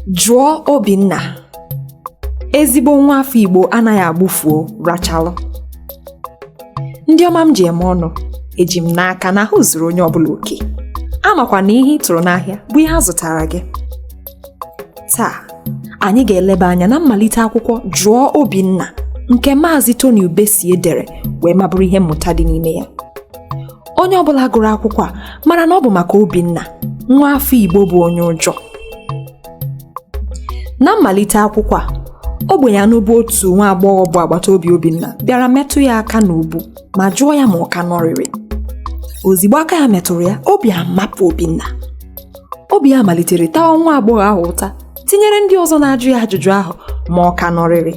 Jụọ Obinna. Ezigbo nwa afọ Igbo anaghị agbụfuo rachalụ. Ndị ọma m ji eme ọnụ, eji m n'aka na ahụ zuru onye ọbụla oke. Amakwa na ihe ị tụrụ n'ahịa bụ ihe a zụtara gị. Taa, anyị ga-eleba anya na mmalite akwụkwọ Jụọ Obinna nke Maazị Tony Ubesie dere wee mabụrụ ihe mmụta dị n'ime ya. Onye ọbụla gụrụ akwụkwọ a mara na ọ bụ maka Obinna, nwa afọ Igbo bụ onye ụjọ. Na mmalite akwụkwọ a, ogbenye anụ bụ otu nwa agbọghọ bụ agbata obi Obinna bịara metụ ya aka n'ubu ma jụọ ya ma ọ ka nọrịrị. Ozigbo aka ya metụrụ ya, obi amapụ Obinna. Obi ya malitere tawa nwa agbọghọ ahụ ụta tinyere ndị ọzọ na-ajụ ya ajụjụ ahụ ma ọ ka nọrịrị.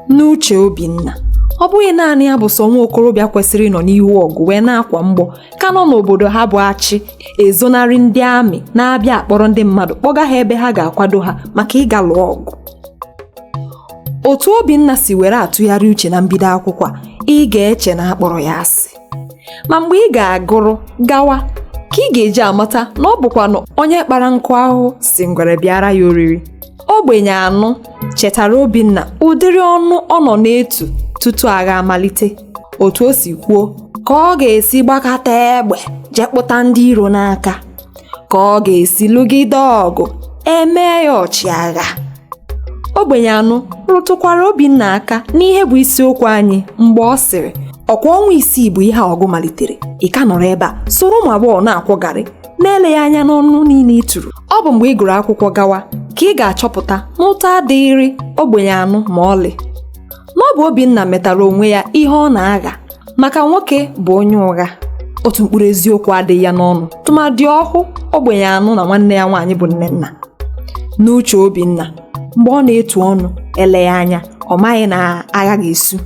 N'uche Obinna, ọ bụghị naanị ya bụ sọ nwa okorobịa kwesịrị ịnọ n'ihu ọgụ wee na-akwa mgbọ ka nọ n'obodo ha bụ Achị ezonarị ndị amị na-abịa akpọrọ ndị mmadụ kpọga ha ebe ha ga-akwado ha maka ịga lụọ ọgụ. Otu Obinna si were atụgharị uche na mbido akwụkwọ a, ị ga-eche na a kpọrọ ya asị. Ma mgbe ị ga-agụrụ gawa ka ị ga-eji amata na ọ bụkwanụ onye kpara nkụ ahụhụ sị ngwere bịara ya oriri. Ogbenye anụ chetara Obinna ụdịrị ọnụ ọ nọ na-etu tutu agha amalite. Otu o si kwuo ka ọ ga-esi gbakọta egbe jee kpụta ndị iro n'aka, ka ọ ga-esi lụgide ọgụ emee ya ọchịagha. Ogbenye anụ rụtụkwara Obinna aka n'ihe bụ isiokwu anyị mgbe ọ sịrị ọkwa ọnwa 6 bụ ihe a ọgụ malitere, ị ka nọrọ ebe a soro ụmụ agbọghọ na-akwọ garị na-eleghị anya n'ọnụ niile ị tụrụ. Ọ bụ mgbe ị gụrụ akwụkwọ gawa ka ị ga-achọpụta na ụta adịghịrị ogbenye anụ ma ọlị. Na ọ bụ Obinna metara onwe ya ihe ọ na-agha maka nwoke bụ onye ụgha. Otu mkpụrụ eziokwu adịghị ya n'ọnụ tụmadị ọhụ ogbenye anụ na nwanne ya nwaanyị bụ Nnenna. N'uche Obinna, mgbe ọ na-etu ọnụ eleghị anya ọ maghị na agha ga-esu.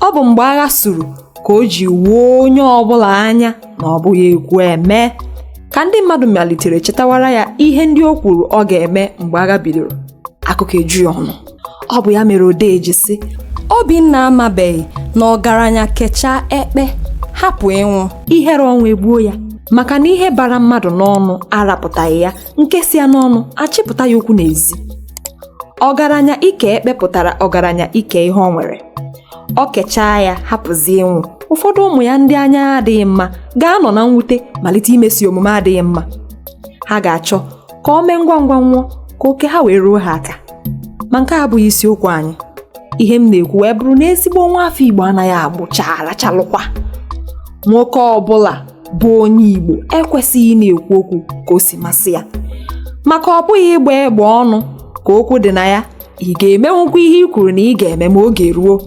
Ọ bụ mgbe agha suru ka o ji wuo onye ọbụla anya na ọ bụghị ekwu eme. Ka ndị mmadụ malitere chetawara ya ihe ndị o kwuru ọ ga-eme mgbe agha bidoro, akụkọ eju ya ọnụ. Ọ bụ ya mere odee ji sị, Obinna amabeghị na ọgaranya kechaa ekpe hapụ ịnwụ. Ihere ọnwụ egbuo ya maka na ihe bara mmadụ n'ọnụ arapụtaghị ya, nke si ya n'ọnụ achịpụta ya ụkwụ n'ezi. Ọgaranya ike ekpe pụtara ọgaranya ike ihe o nwere. Ọ kechaa ya hapụzie ịnwụ. Ụfọdụ ụmụ ya ndị anya ha adịghị mma ga-anọ na mwute malite imesi omume adịghị mma. Ha ga-achọ ka o mee ngwa ngwa nwụọ ka oke ha wee ruo ha aka. Ma nke a abụghị isiokwu anyị. Ihe m na-ekwu wee bụrụ na ezigbo nwa afọ Igbo anaghị agbụcha arachalụkwa. Nwoke ọbụla bụ onye Igbo ekwesịghị ị na-ekwu okwu ka o si masị ya. Maka ọ bụghị ịgba egbe ọnụ ka okwu dị na ya, ị ga-emenwukwa ihe i kwuru na ị ga-eme ma oge ruo.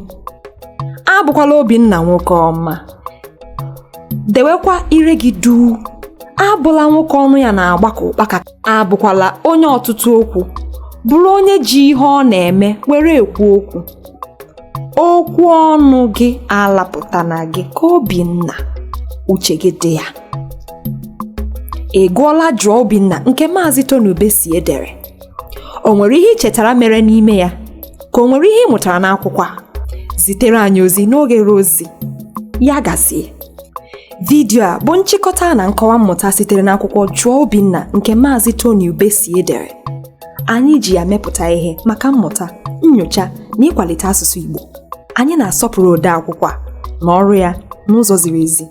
Abụkwala Obinna nwoke ọma. Dewekwa ire gị duu. Abụla nwoke ọnụ ya na-agba ka ụkpaka. Abụkwala onye ọtụtụ okwu. Bụrụ onye ji ihe ọ na-eme were ekwu okwu. Okwu ọnụ gị alapụtana gị ka Obinna. Uche gị dị ya. Ị gụọla Jụọ Obinna nke Maazị Tony Ubesie dere? O nwere ihe ị chetara mere n'ime ya? Ka o nwere ihe ị mụtara n'akwụkwọ a? Zitere anyị ozi n'oghere ozi. Ya gazie. Vidiyo a bụ nchịkọta na nkọwa mmụta sitere n'akwụkwọ Jụọ Obinna nke Maazị Tony Ubesie dere. Anyị ji ya mepụta ihe maka mmụta, nnyocha na ịkwalite asụsụ Igbo. Anyị na-asọpụrụ odee akwụkwọ a na ọrụ ya n'ụzọ ziri ezi.